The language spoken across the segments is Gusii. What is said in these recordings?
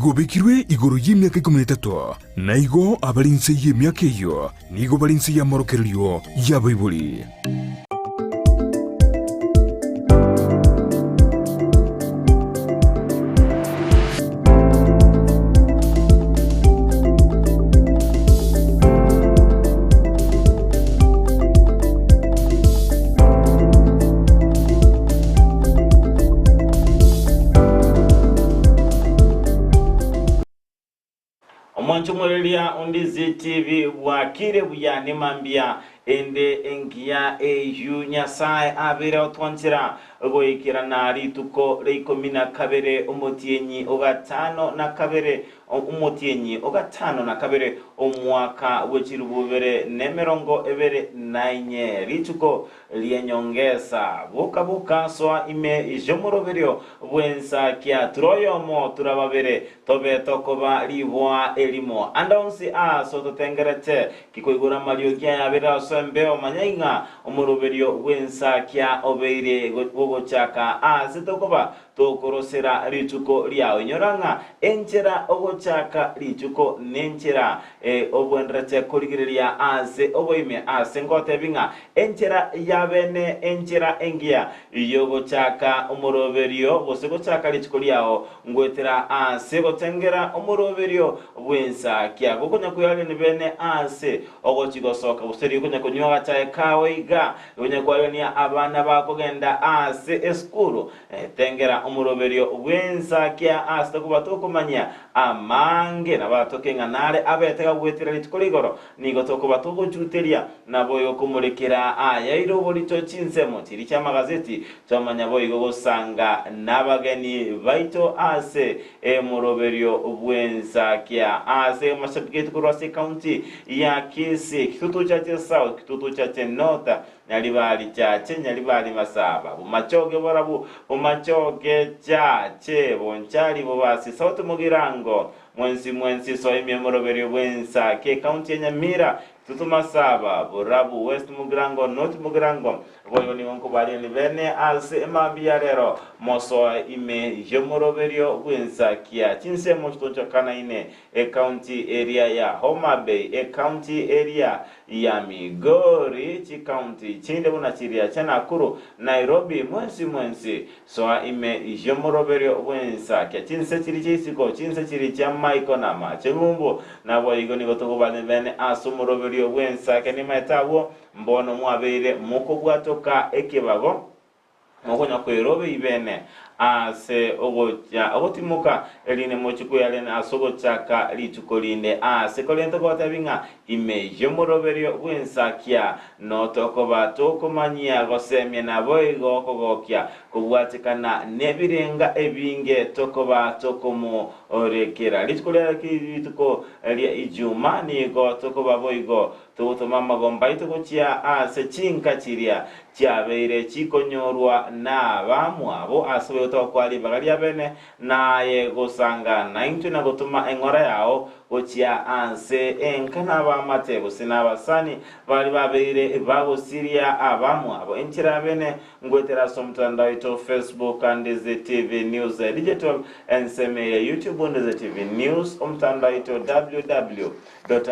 Nigo obekirwe igoro y'emiaka ikomi na etato, na igo abare inse y'emiaka eyio nigo bare inse y'amorokererio y'abaibori. Omwancho omoreria o Ndizi TV bwakire buya nemambia ende engiya eyio Nyasae abeire otwanchera goikerana rituko ria ikomi na kabere omotienyi o gatano na kabere omotienyi o gatano na kabere omwaka bwe chilifu ibere na emerongo ebere na inye rituko ri'enyongesa. Boka boka soa ime y'omoroberio bw'ensakia, tura oyomo, tura babere, tobe tokoba riboa erimo. Ande onsi aase ototengerete, kikoigora amariogi aya abere ase embeo, manya ing'a omoroberio bw'ensakia obeire gogochaka aase tokoba tokorosera rituko riao. Inyora ng'a enchera ogochaka rituko nenchera obwenerete korigereria ase oboime ase ngotebi ng'a Enchera y'abene enchera engiya y'ogochaka omoroberio gose gochaka rituko riao ngoetera ase gotengera omoroberio bw'ensakia. Gokonya kwearigania bene ase ogochi gosoka gose rigokonya konywa agachae kao iga, rigokonya kwearigania abana bakogenda ase esukuru. Tengera omoroberio bw'ensakia ase tokoba tokomanyia amange nabo atoke ng'a nare abete gagoetera rituko rigoro Nigo tokoba togochuteria, naboigo komorekera ayaire oborito chinsemo chiria chi'amagazeti, twamanya boigo gosanga nabageni baito ase emoroberio bw'ensakia ase amashabiki aito korwa ase ekaunti ya Kisii, Kitutu Chache South, Kitutu Chache North, Nyaribari Chache, Nyaribari Masaba, Bomachoge Borabu, Bomachoge Chache, Bonchari Bobasi, South Mugirango, Mwensi mwensi soa ime omoroberio bw'ensa k'ecounty ya Nyamira, Kitutu Masaba, Borabu, West Mugirango, North Mugirango, boigo nigo nkobariani bene ase emambia ya rero mosoe ime y'omoroberio bw'ensa kia chinsemo chitonchokanaine ecounty eria ya Homa Bay, ecounty eria ya Migori, chicounty chinde buna chiria chia Nakuru, Nairobi, mwensi mwensi Soa ime y'omoroberio bw'ensakia, chinse chiria chia isiko, chinse chiria chi'amaiko na amache ng'umbu. Naboigo nigo tokobana bene ase omoroberio bw'ensakia nimaete abwo, mbono mwabeire mokobwatoka ekebago, mokonya kwerobei bene ase ogocha ogotimoka, erinde mochie kweyarena ase ogochaka rituko rinde. Ase korende togotebi ng'a Ime y'omoroberio bw'ensakia notokoba tokomanyia gosemia naboigo kogokia kobwatekana nebirenga ebinge tokoba tokomorekera. Rituko ria rituko ria Ijuma nigo tokoba boigo togotoma amagomba aito gochia ase chinka chiria chiabeire chikonyorwa nabamwabo ase boigo tokoa ribaga riabene Naye gosanga naintwe na gotoma eng'ora yao gochia ase enka nab'amate gose nabasani baria babeire bagosiria abamwabo enchera bene ngoetera ase omotandao oito Facebook Ndizi TV News Digital ensemo ya YouTube Ndizi TV News omotandao oito www.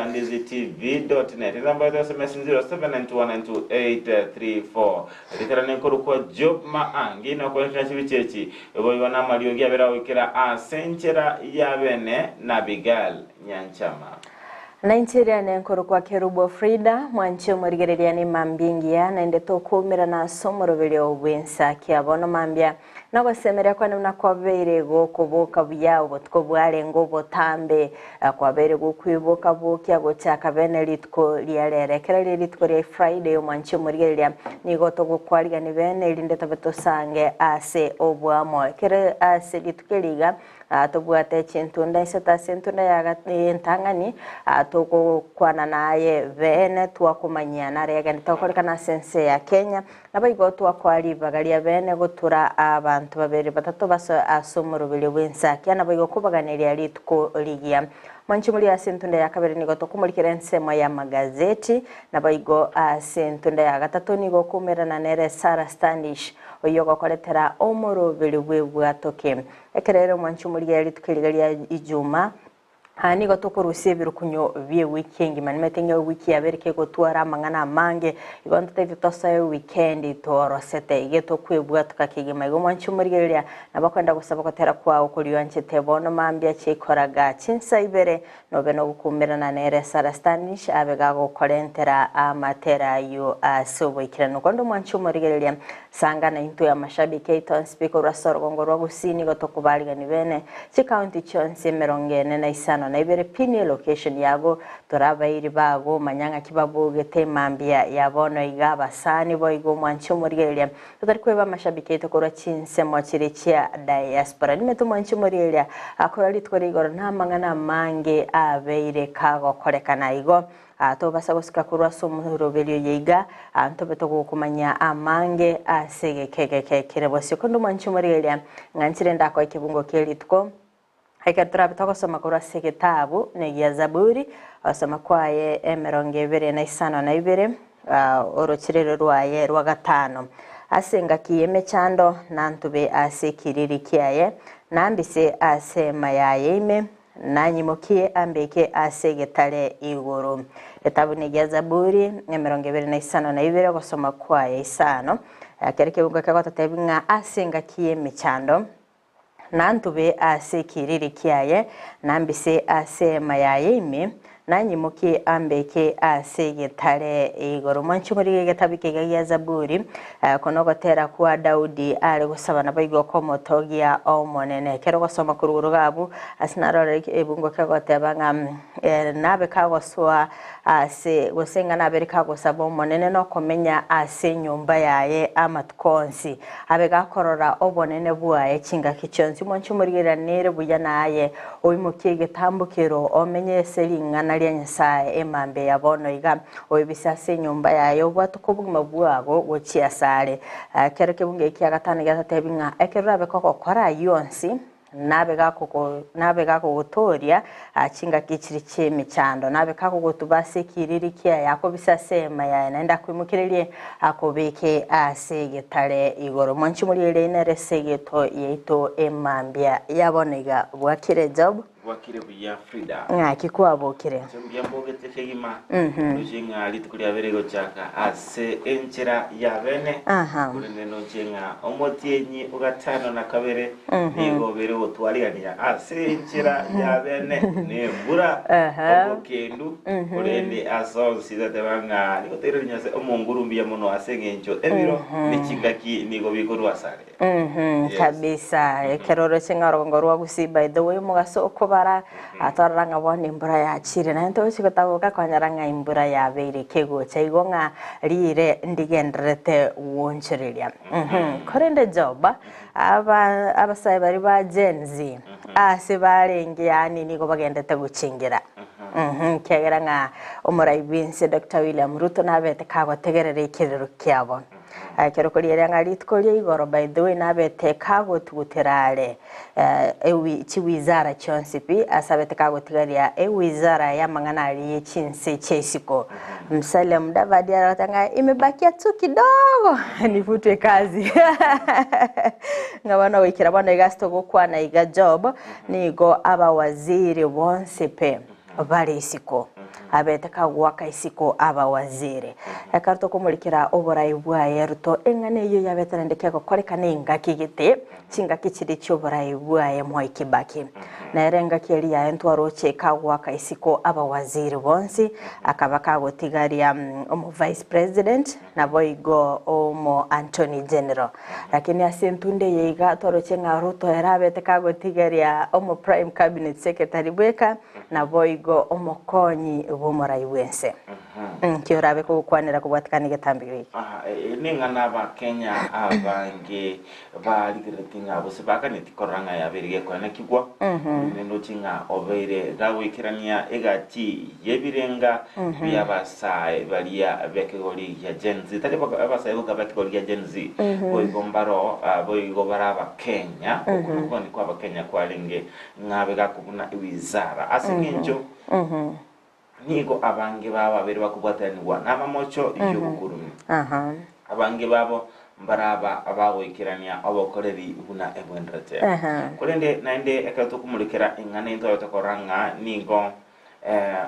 Ndizitv.net Enamba yaito ya SMS 0792192834 Riterane nkorokwa Job Maangi nokoenchera chibicha echi boigo namariogi abere agoikera ase enchera ya bene na Abigail Nyanchama. Na inche riane nkorokwa Kerubo Frida, mwanche omorigereria ne mambia engiya, naende tokoumerana ase omoroberio bw'ensakia bono mambia. Nogosemeria kwane buna kwabeire gokoboka buya obotuko bwarenge obotambe, kwabeire gokwiboka bokia gochaka bene rituko ria rero. Ekero rire rituko ria Friday omwanchi omorigereria, nigo togokwarigani bene erinde tobe tosange ase oboamo. Ekero ase rituko eri iga tobwate chintunda isato ase entunda ya entang'ani togokwana naye bene twakomanyia nare yagenderete gokorekana ase ense ya Kenya. Naboigo twakoa ribaga ria bene gotura abanto babere batato basoe ase omoroberio bw'ensakia, naboigo kobaganeria rituko rigiya. Mwanche moria ase entunda ya kabere nigo tokomorikera ensemo y'amagazeti, naboigo ase entunda ya gatato nigo okoumerana nere Sarah Standish, oyio ogokoretera omoroberio bw'ebwatoke. Ekero ere omwanchi omorigereria rituko eriga ria Ijumaa, Aa nigo tokorusia ebirukunyo bi'ewiki engima. Nimanyete ng'a ewiki yabere kegotwara amang'ana amange, igo ntotaete tosoe ewikendi tworosete iga tokwebwatoka kegima. Igo mwanche omorigereria, nabo okoenda gosaba ogotera kwao koria oanchete bono mambia chikoraga chinsa ibere, nobe nogokumerana nere Sarah Stanish abe gagokorentera amatera ayio ase oboikeranu. Korende omwanche omorigereria, sanga naintwe amashabiki aito onsi pi korwa ase orogongo rwa Gusii nigo tokobarigani bene Chikaunti chionsi emerongo ene na isano na ibere pi ne location yago tore abairi bago manya ng'aki babogete mambia ya bono iga abasani boigo omwanchi omorigereria totari kweba amashabiki aito korwa chinsemo chiria chia diaspora nimete omwanchi omorigereria akora rituko ria igoro na amang'ana amange abeire kagokorekana igo Tobasa gosika korwa ase omoroberio oyo iga, ntobe togokomanya amange ase egeka egeke kere bosio. Korende omwanchi omorigereria, ng'a nchire ndakoe ekebungo kie rituko, ekero torabe togosoma korwa ase egetabu negia Zaburi, ogosoma kwaye emerongo ebere na isano na ibere, orocherero rwaye rwa gatano. Ase engaki y'emechando nantube ase ekiriri kiaye, nambise ase ema yaye ime, Nanyimokie ambeke ase egetare igoro. Etabu negia Zaburi, 252, ogosoma kwaye isano. Kera ekebungo kegototebia ng'a ase engaki y'emechando, nantube ase ekiriri kiaye, nambise ase eema yaye ime, Nanyimokie ambeke ase egetare igoro. Mwanche omorige egetabu eke iga gia Zaburi, oko nogotera kwa Daudi are gosaba naboigo komotogia Omonene. Ekero ogosoma korwa igoro iga abwo, ase narorire ebungo kegoteba ng'a nabe kagosoa ase gose ng'a nabere kagosaba Omonene nokomenya ase enyomba yaye amatuko onsi, abe gakorora obonene bwaye chingaki chionsi. Mwanche omorigereria nere buya naye Oimokie egetambokero, omenye ase ring'ana ria Nyasae emambia ya bono iga, oibise ase enyomba yaye obwatoke obogima bwago gochia asare. Ekero ekebungo eki kia gatano giatotebi ng'a ekero orabe kogokora ayio onsi, nabe gakogo nabe gakogotooria chingaki chiria chi'emechando, nabe kagogotuba ase ekiriri kiaye, akobise ase eema yaye, naende akoimokererie akobeke ase egetare igoro. Mwanche morigererie nere ase egeto yaito emambia ya bono iga. Bwakire Job? Bwakire buya Frida. Ng'aki kwabokire? Inche mbuya mbogete kegima. Ndoche ng'a rituko riabere gochaka ase enchera ya bene. Korende ndoche ng'a omotienyi o gatano na kabere nigo obere gotwarigania ase enchera ya bene nembura, obokendu, korende ase onsi tateba ng'a nigo toiraneria Nyasae omonguru mbuya mono ase engencho ebiro ne chingaki nigo bikorwa asare. Yes. Kabisa ekero oroche ng'a orogongo rwa Gusii by the way omogaso okobara twarora ng'a bono embura yachire naende togochi gotaboka kwanyora ng'a embura yabeire kegocha igo ng'a riire ndigendererete gwonchoreria. Korende Job Aba abasae baria ba Gen Z ase barenge yaani nigo bagendete gochingera ekiagera ng'a omorai bw'ense Doctor William Ruto nabete kagotegerera ekerero kiabo. Ekero korigereria ng'a rituko ria igoro by the way nabete kagotugutera are ewi chiwizara chionsi pi ase abete kagotigaria ewizara y'amang'ana aria ye chinse chia isiko. Musalia Mudavadi aragoteba ng'a imebakia tu kidogo nifutwe kazi ng'a bono goikera bono iga ase togokwana iga Job nigo abawaziri bonsi pe bare isiko abete kagoaka isiko abawaziri ekero tokomorikera oborai bwaye Ruto eng'ana eyio yabete naende kegokorekana engaki gete Chingaki chiria chi'oborai bwaye Mwai Kibaki. Nere engaki eria yaye ntwaroche kagoaka isiko abawaziri bonsi, akaba kagotigaria omo vice president naboigo omo Antony General. Lakini ase entunde eye iga twaroche ng'a Ruto ere abete kagotigaria omo prime cabinet secretary bweka naboigo omokonyi bw'omorai bwense. Nki orabe kogokwanera kobwatikana egetambe geke? Aha, ning'ana Abakenya abange Barigereretie ng'a gose baganeti korora ng'a yabeire gekoenekigwa, korende ndoche ng'a obeire gagoikerania egati y'ebirenga bi'abasae baria b'ekegori gia Gen Z, tari abasae boka b'ekegori gia Gen Z, boigo mbaro boigo bare Abakenya, okwo nokogania kw'Abakenya kwarenge ng'a abe gakobuna ewizara ase eng'encho nigo abange babo babeire bakobwatanigwa namamocho y'obokurume. Abange babo. Mbaraba abagoikerania obokoreri buna ebwenerete. Korende naende ekero tokomorekera ing'ana intwe twabete korora ng'a nigo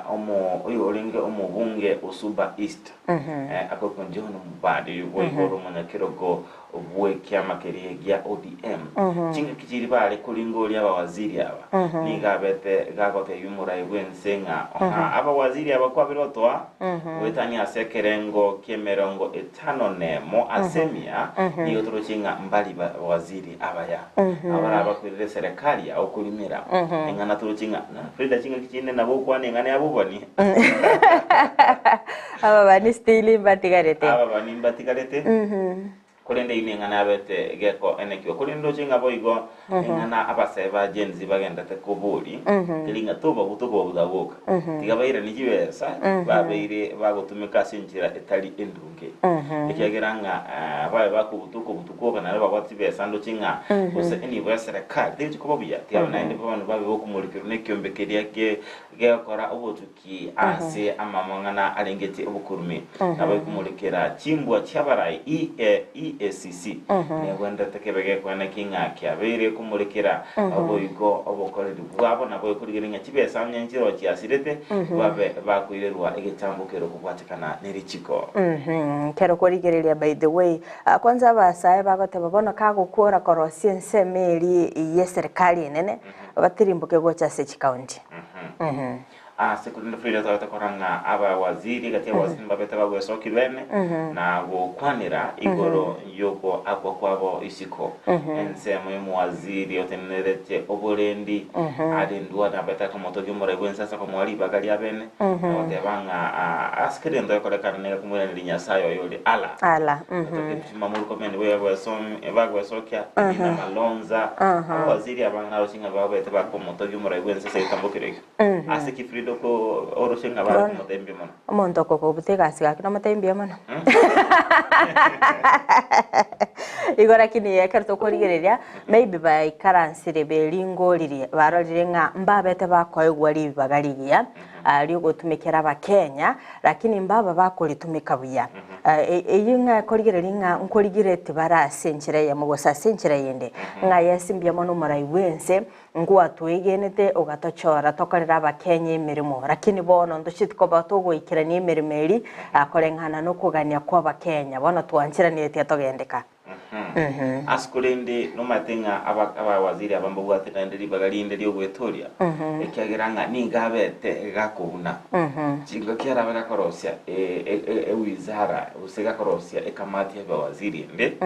omo oyo orenge omobunge o Suba East akorokwa John Mbadi oyo boigo ore omonyakerogo bw'ekiama keria gia ODM. Chingaki chiria bare koringoria abawaziri aba nigo abete gagotebia omorai bw'ense ng'a oha abawaziri aba kwabire gotoa goetania ase ekerengo ki'emerongo Tano nemo ase emia nigo toroche ng'a mbari bawaziri abaya, abarabakorere eserekari yao korimera eng'ana toroche ng'a na Frida chingaki chinde nabo okwana eng'ana ya bobani. Ababani still mbatigarete. Ababani mbatigarete korende eyio neng'ana yabete geko enekiwa korende ndoche ng'a boigo Eng'ana abasae ba Gen Z bagenderete kobori, teri ng'a tobaguta okobaguta gwoka. Tiga bairanie chibesa babeire bagotumeka ase enchera etari endunge. Ekiagera ng'a babe bakobuta okobutu gwoka naende babwate chibesa ndoche ng'a gose enibo ya serikali tegochi koba buya. Tiga naende abanto babe bokomorikerwa na ekiombe keria gegokora obotuki. Ki ase amamang'ana arengetie obokurumi, nabo ekomorekera chimbwa chi'abarai EACC negwenerete kebe gekoena ki ng'a kiabeire komorekera boigo obokoreri bwabo nabo ekorigereria ng'a chibesa onye nchiroo chiasirete babe bakoirerwa egetambo kero kobwatekana nerichiko. Kero korigereria by the way kwanza abasae bagoteba bono kagokora korosia ensemo eria yeserikali enene batirimboke gocha ase chikaunti. Ase korende Frida twabete korora ng'a abawaziri egati y'abawaziri mbabete bagwesokia bene na gokwanera igoro y'okoakwa kwabo isiko. Ensemo y'omowaziri otenenerete oborendi arendwa nabete akomotogia omorai bw'ense ase okomoa ribaga ria bene na goteba ng'a ase kera egento gekorekana nigo akomoiraneria Nyasae oye ore Allah. Allah. Gatokia Kipchumba Murkomen bagwesokia, Edina Malonza, abawaziri abange naroche ng'a babete bakomotogia omorai bw'ense ase egetambo keria ekio. Ase ki Frida oko oroche ng'a bare komotebia mbuya mono? Omonto okokobuta egasi gaki nomotebie mbuya mono. Igo lakini ekero tokorigereria maybe baikaransire beringoririe barorire ng'a mbabete bakoegwa ribaga rigiya riogotumekera abakenya lakini mbaba bakoritumeka buya. Eyio ng'a ekorigereria ng'a nkorigereti bare ase enchera eyemo gose ase enchera eyende ng'a yes mbuya mono omorai bwense Ngwatwegenete ogatochora tokorere Abakenya emeremo, lakini bono ntochieti koba togoikerania emeremo eria koreng'ana nokogania kw'Abakenya. Bono twancheranire tiatogendeka. Ase korende nomanyete ng'a abawaziri aba mbabwate naende ribaga rinde ri'ogwetoria, ekiagera ng'a nigo abete gakobuna chingaki arabe gakorosia ewizara gose gakorosia ekamati y'abawaziri ende,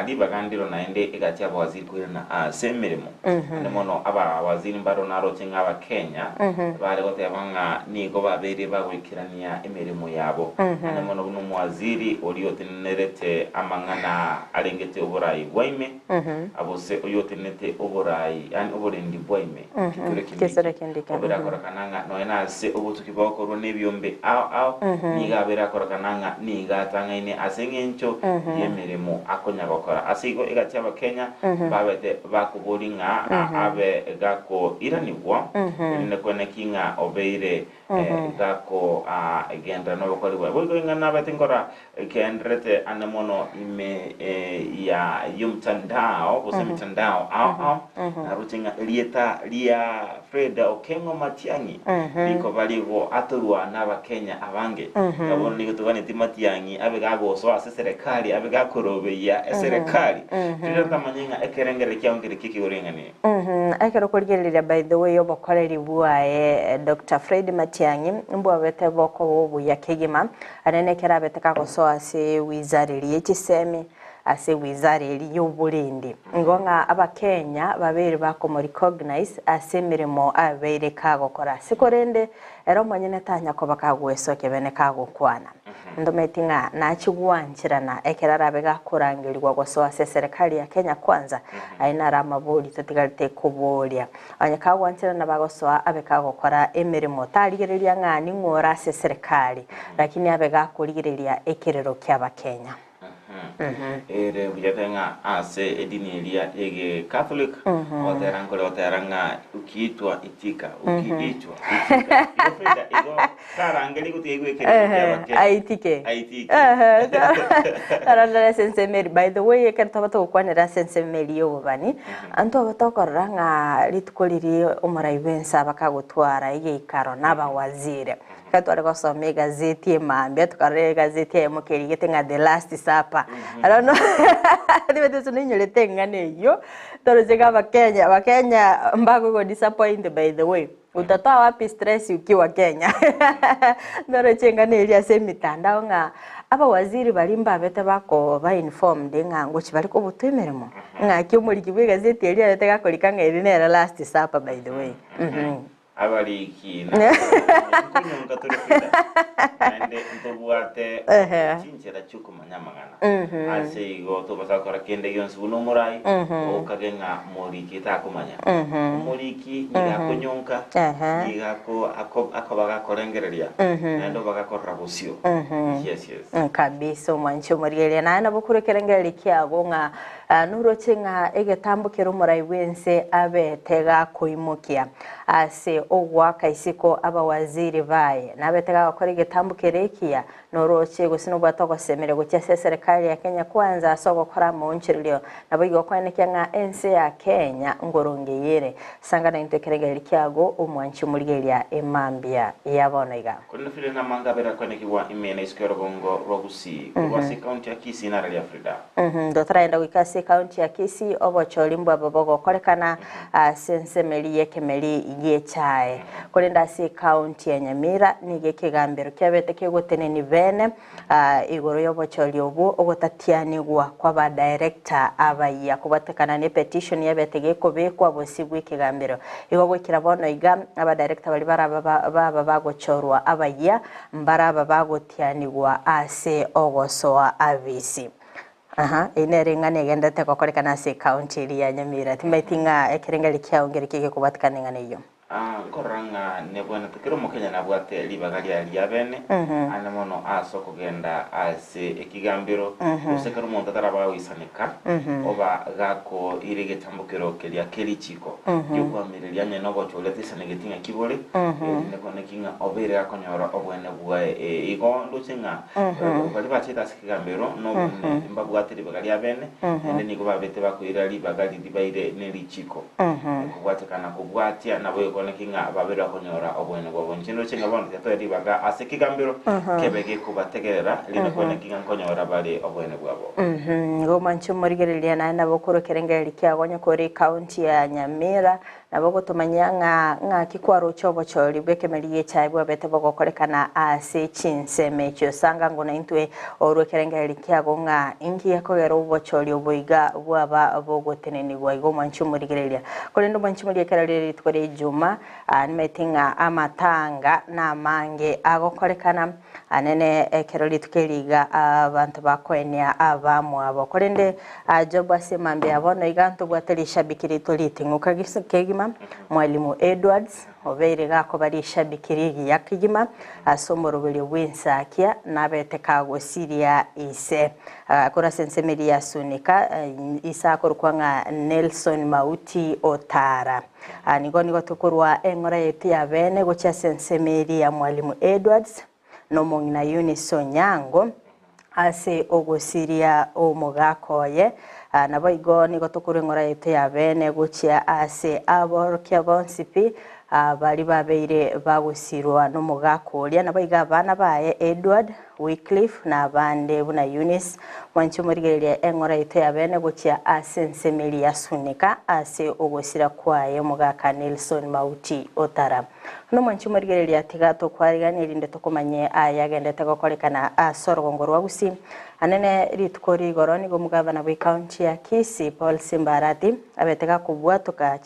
ribaga ndiro naende egati y'abawaziri Koirana ase emeremo. Naende mono abawaziri mbaro naroche ng'a Abakenya bare goteba ng'a nigo babeire bagoikerania emeremo yabo. Naende mono buna omowaziri oria otenenerete amang'ana arengete oborai bwa ime, gose oyio otenenete oborai yaani oborendi bwa ime, Kithure Kithure Kindiki, Kindiki, obeire akorekana ng'a nonya nase obotuki bogokorwa nebiombe ao ao, nigo abeire akorekana ng'a nigo atang'aine ase eng'encho y'emeremo akonya gokora. Ase igo egati y'Abakenya mbabete bakoboria ng'a abe gakoiranigwa, erinde kweneki ng'a obeire gakogenderera nobokori bwaye. Boigo ing'a nabete nkora Ekendererete ane mono ime ya y'omtandao gose emitandao ao ao naroche ng'a erieta ria Fred Okengo Matiang'i rikoba rigoatorwa n'Abakenya abange. Iga bono nigo toganeti Matiang'i abe gagosoa ase eserekari abe gakorobeyia eserekari. Riria totamanye ng'a ekerengererio kiao nkere ki ekigoro ing'ana eye. Ekero okorigereria by the way obokoreri bwaye Doctor Fred Matiang'i mbwabete bokoba obuya kegima Aria nekero abete kagosoa ase wizara eria ye chisemi, ase wizara eria y'oborendi. Igo ng'a Abakenya babeire bakomo recognize ase emeremo abeire kagokora. Ase korende ere omonyene tanya koba kagwesokia bene kagokwana. Ntometi ng'a nachie gwancherana ekero arabe gakorangerigwa gosoa ase eserekari ya Kenya Kwanza, aye naro amabori totigarete koboria. Onye kagwancherana bagosoa abe kagokora emeremo, tarigereria ng'a ning'o ore ase eserekari, lakini abe gakorigereria ekerero ki'Abakenya. Ere buya te ng'a ase edini eria y'Egecatholic, ogotera nkore gotera ng'a ukiitwa itika, ukiitwa itika. Igo Frida, igo karangeria gotiga aigwe ekerero kia Abakenya. Aitike. Aitike. Tarorera ase ensemo eria. By the way, ekero twaba togokwanera ase ensemo eria y'obobani, ntwaba tokorora ng'a rituko riria omorai bw'ense aba kagotwara egeikaro na abawaziri. Ekero tware gosoma egazeti emambia, tokarora egazeti eyemo kerigete ng'a The Last Supper. Bono nimanyete gose noinyorete eng'ana eyio, toroche ng'a abakenya, abakenya mbakogo disappoint by the way, utatoa wapi stress ukiwa Kenya noroche eng'ana eria ase emitandao ng'a abawaziri baria mbabete bakoba informed ng'a ngochi bare kobutwa emeremo, ng'aki omoriki bwa egazeti eria abete gakorika ng'a eri nere last supper by the way. Abariki na abaremia nkonyonka tore Frida, naende ntobwate chinchera chi'okomanya amang'ana. Ase igo tobasa gokora kende gionsi buna omorai, okage ng'a moriki takomanya. Omoriki nigo akonyonka, nigo ako- ako- akoba gakorengereria, naende oba gakorora bosio. Yes, yes. Kabisa omwanchi omorigereria naye nabo korwa ekerengererio kiago ng'a noroche ng'a egetambo kere omorai bw'ense abete gakoimokia Ase ogoaka isiko abawaziri baye, nabete gagokora egetambo kere ekiya, norooche gose nobwate ogosemeria gochia ase eserekari ya Kenya Kwanza ase ogokora amaonchorerio, naboigo okoenekia ng'a ense ya Kenya ngoronge ere. Sanga naintwe ekerengererio kiago omwanchi omorigereria emambia ya bono iga. Korende Frida namanga abere akoenekigwa ime na isiko y'orogongo rwa Gusii korwa ase ekaunti ya Kisii nara ria Frida. Totaragenda goika ase ekaunti ya Kisii, obochori mbwabo bogokorekana ase ensemeri y'ekemeri gi'echae. Korende ase ekaunti ya Nyamira nigo ekegambero kiabete kegotenenia bene igoro y'obochori obwo ogotatianigwa kw'abadirector abayia kobwatekana n'epetition yabete gekobekwa bosio bw'ekegambero. Igo goikera bono iga abadirector baria baraba baba bagochorwa abayia mbaraba bagotianigwa ase ogosoa abisi. Aha, eyio nere eng'ana egenderete gokorekana ase ecounty eria ya Nyamira. Timanyeti ng'a ekerengererio kiao nkereki egekobwatekana neng'ana eyio. Ah, nkorora ng'a nebwenerete kera Omokenya nabwate ribaga riaye ria bene, ane mono ase okogenda ase ekegambero, gose ekero omonto ataraba goisaneka, oba gakoira egetambokero keria kerichiko riokoamireria onye nogocha oria taisanegeti ng'aki bore, erinde koneki ng'a obeire gakonyora obwene bwaye. Igo ndoche ng'a baria bachete ase Ekegambero nobonene mbabwate ribaga ria bene, naende nigo babete bakoira ribaga riria baire ne richiiko. Ekobwatekana kobwatia nabo egokoneki ng'a babeire bakonyora obonene bwabo. Inche ndoche ng'a bono tiga toe ribaga ase ekegambero kebe gekobategerera, erinde koneki ng'a nkonyora bare obonene bwabo. Igo mwanche omorigereria naye nabo okorwa ekerengererio kiago onye kore ekaunti ya Nyamira Nabo ogotomanyia ng'a ng'aki kwaroche obochori bw'ekemeri gi'echae bwabete bogokorekana ase chinsemo echio. Sanga ng'o naintwe orue ekerengererio kiago ng'a inki gekogera obochori obo iga bwaba bogotenenigwa igo omwanchi omorigereria. Korende omwanchi omoria ekero rire rituko ria Ijuma, nimaete ng'a amatanga namange agokorekana Anene ekero rituko eri iga abanto bakoenia abamwabo. Korende Job ase mambia ya bono iga ntobwate rishabiki riaito riting'u kegima, Mwalimu Edwards obeire gakoba rishabiki rigiya kegima ase omoroberio bw'ensakia nabete kagosiria ise. Korwa ase ensemo eria ya Sunika ise akorokwa ng'a Nelson Mauti Otara. Nigo nigo tokorwa eng'ora yaito ya bene gochia ase ensemo eria ya Mwalimu Edwards na omong'ina Eunice Onyango ase ogosiria omogaka oye. Naboigo nigo tokorwa eng'ora yaito ya bene gochia ase aborokia bonsi pi baria babeire bagosirwa nomogaka oria. Naboigo abana baye Edward, Wycliffe na abande buna Eunice, mwanche morigererie eng'ora yaito ya bene gochia ase ensemo eria yasunika ase ogosira kwaye omogaka Nelson Mauti Otara. Bono mwanche morigereria tiga tokwariganie erinde tokomanye aya agendete gokorekana ase orogongo rwa Gusii. Anene rituko rigoro nigo omogavana bwe county ya Kisii Paul Simba Arati abete gakobwatoka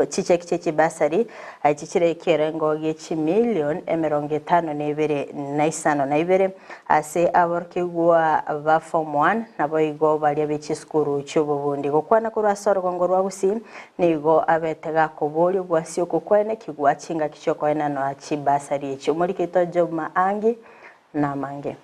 chicheki chie chibasari echi chire ekerengo gie chimilion 52 na 52 ase aborokigwa ba form one naboigo baria be chisukuru chi'obobundi. Gokwana korwa ase orogongo rwa Gusii nigo abete gakoboria obwasi okwo kwaenekigwa chingaki chiokoenanwa chibasari echi. Omorikito Job Maangi namange.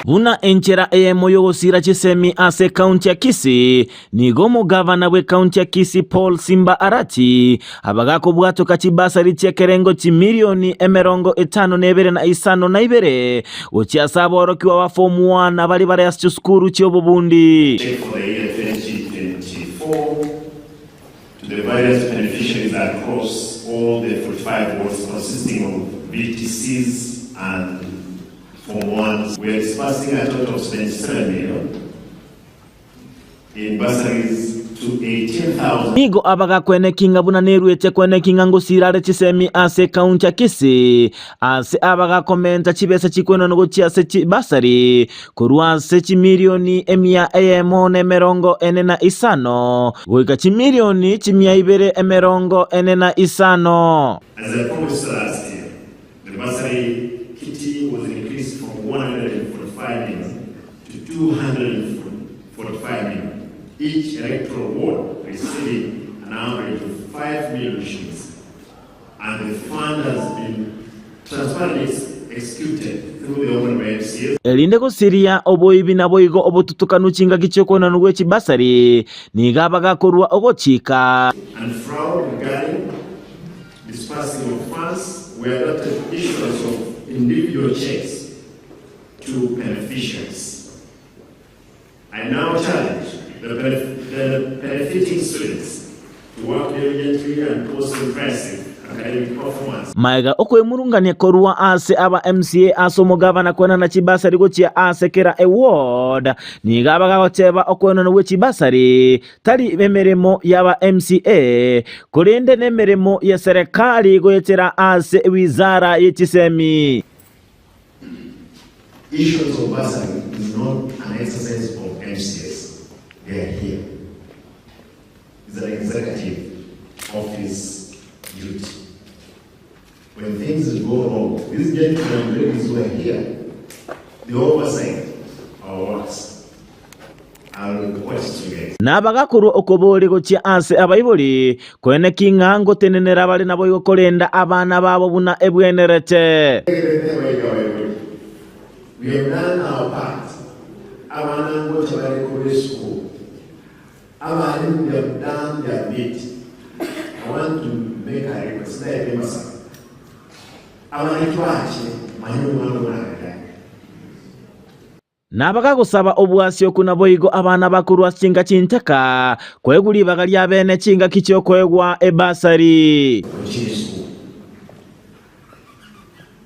Buna enchera eyemo y'ogosiira chisemi ase ekaunti ya Kisii, nigo omogavana bw'ekaunti ya Kisii Paul Simba Arati abagakobwatoka chibasari chi'ekerengo chimilioni 52 na 52 gochia ase aborokigwa ba form one baria bare ase chisukuru chi'obobundi. Check for the year 2024 to the various beneficiaries across all the 45 wards consisting of VTCs and Form ones. We are disbursing a total of 77 million in bursaries to 18,000. Nigo abagakweneki ng'a buna neruete kweneki ng'a ngosiira are chisemi ase ekaunti ya Kisii, ase abagakomenta chibesa chikwenanwa gochia ase chibasari korwa ase chimilioni 145 goika chimilioni 245. As I promised last year, The bursary kitty was increased from 145 million to 245 million, each electoral ward receiving an average of 5 million shillings, and the fund has been transparently executed through the Honourable MCAs. Erinde gosiria oboibi naboigo obotutukanu chingaki chi'okoenanwa gwe chibasari, nigo abagakorua ogochika. And fraud regarding Disbursing of funds, we adopted issuance of individual checks to beneficiaries. I now challenge the, benef the benefiting students to work diligently and post impressive academic performance. Magega okwemurungania korwa ase aba MCA ase omogabana kwenana chibasari gochia ase kera eward, nigo abagagoteba okwenanwa gwe chibasari Tari emeremo y'aba MCA, korende nemeremo y'eserekari goetera ase ewizara ye chisemi. Issuance of bursary is not an exercise of MCAs, they are here. It's an executive office duty. When things go wrong, these gentlemen and ladies who are here, they oversight our works. I'll request you guys. Nabagakorwa okoboria gochia ase abaibori, koeneki ng'a ngotenenera bare naboigo korenda abana babo buna ebwenerete. We have done our part. Abana ngocha bare korwa esukuru. Abalimu they have done their bit. I want to make a request. Ndaete amasabo. Abana twache manye omwana omwana Nabagagosaba obwasioku naboigo abana bakorwa ase chinka chintaka koegwa ribaga riabene chingaki chi'okoegwa ebasari. Gochia esukuru.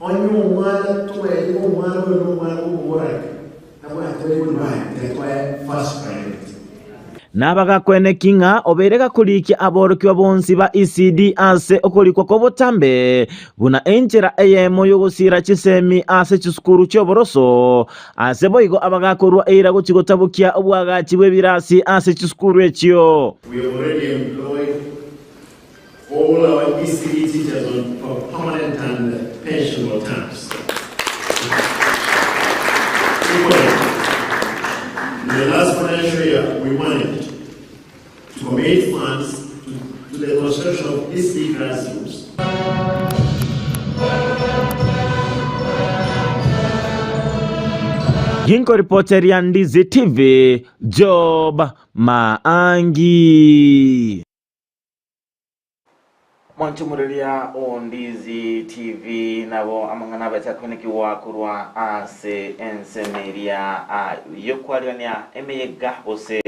Onye omwana tobaeti omwana oyo nomwana bw'omoboraka, tabwati baibori baye, tiga twae first priority. Nabagakweneki ng'a obeire gakorikia aborokigwa bonsi ba ECD ase okorikwa kw'obotambe buna enchera eyemo y'ogosiira chisemi ase chisukuru chi'oboroso, ase boigo abagakorua eira gochia gotabokia obwagachi bw'ebirasi ase chisukuru echio. We have already employed All our ECD teachers on permanent and pensionable terms. Equally, in the last financial year, we managed to commit funds to, to the construction of ECD classrooms. Ginkoripoteria Ndizi TV, Job Maangi. Mwanchomoreria o Ndizi TV nabo amang'ana abeche akoinekigwa korwa ase ensemo eria y'okwarigania emeyega gose